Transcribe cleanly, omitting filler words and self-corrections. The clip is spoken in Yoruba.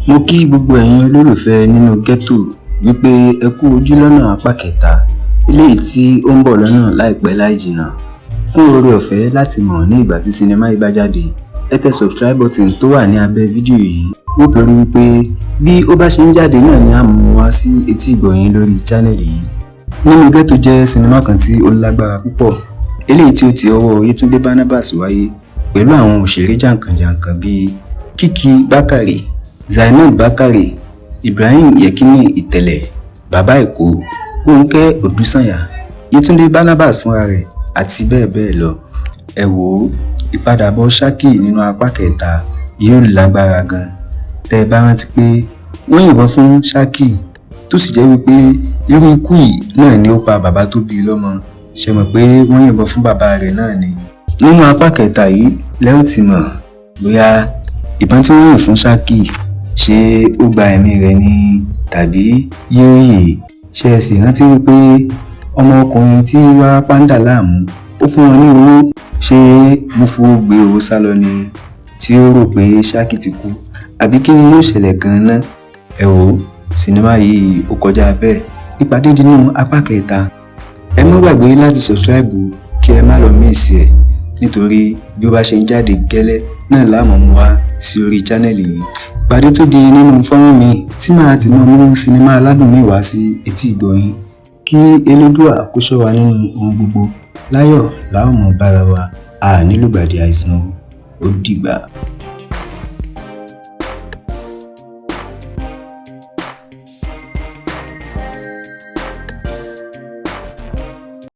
Mo kí gbogbo ẹ̀yin olólùfẹ́ Nínú Ghetto wípé ẹ kú ojúlọ́nà apá kẹta eléyìí tí ó ń bọ̀ lọ́nà láìpẹ́ láì jìnnà. Fún oore ọ̀fẹ́ láti mọ̀ ní ìgbà tí sinimá yìí bá jáde, ẹ tẹ subscribe button tó wà ní abẹ́ fídíò yìí, nítorí wípé bí ó bá ṣe ń jáde náà ni a mú wá sí etí ìgbọ̀nyín lórí channel yìí. Nínú Ghetto jẹ́ sinimá kan tí ó lágbára púpọ̀, eléyìí tí ó ti ọwọ́ Yétúndé Barnabas wáyé pẹ̀lú àwọn òṣèré jàǹkànjàǹkàn bíi Kiki Bákàrè, Zainab Bákàrè, Ibrahim Yekini Ìtẹ̀lẹ̀, Bàbá Èkó, Rónkẹ́ Odùsànyà, Yétúndé Barnabas fúnra rẹ̀ àti bẹ́ẹ̀ bẹ́ẹ̀ lọ. Ẹ wò ó, ìpadàbọ̀ Ṣákì nínú apá kẹta yóò lágbára gan. Tẹ́ ẹ bá rántí pé wọ́n yìnbọn fún Ṣákì, tó sì jẹ́ wípé irú ikú yìí náà ni ó pa bàbá tó bí i lọ́mọ. Ṣe mọ̀ pé wọ́n yìnbọn fún bàbá rẹ̀ náà ni? Nínú apá kẹta yìí lẹ ó ti mọ̀ bóyá ìbọn tí wọ́n yìn fún Ṣákì, ṣé ó gba ẹ̀mí rẹ̀ ni tàbí yóò yè. Ṣe é sì rántí wípé ọmọkùnrin tí wárápá ń dà láàmú, ó fún wọn ní owó? Ṣé Múfú ó gbé owó sá lọ ni tí ó rò pé Ṣákì ti kú, àbí kí ni yóò ṣẹlẹ̀ gan-an? Ẹ wò ó, sinimá yìí ó kọjá bẹ́ẹ̀. Ìpàdé dínú apá kẹta. Ẹ má gbàgbé láti subscribe kí ẹ má lọ miss ẹ̀, nítorí bí ó bá ṣe ń jáde gẹ́lẹ́ náà la máa mú wá sí orí channel yìí. Ìpàdé tó di nínú fọ́nrán mi tí màá ti mọ mú sinimá aládùn mi wá sí etí ìgbọ̀yìn. Kí Elédùà kó ṣọ́ wa nínú ohun gbogbo. Láyọ̀ la ó mọ bára wa, a nílùgbàdì àìsàn o. Ó dìgbà.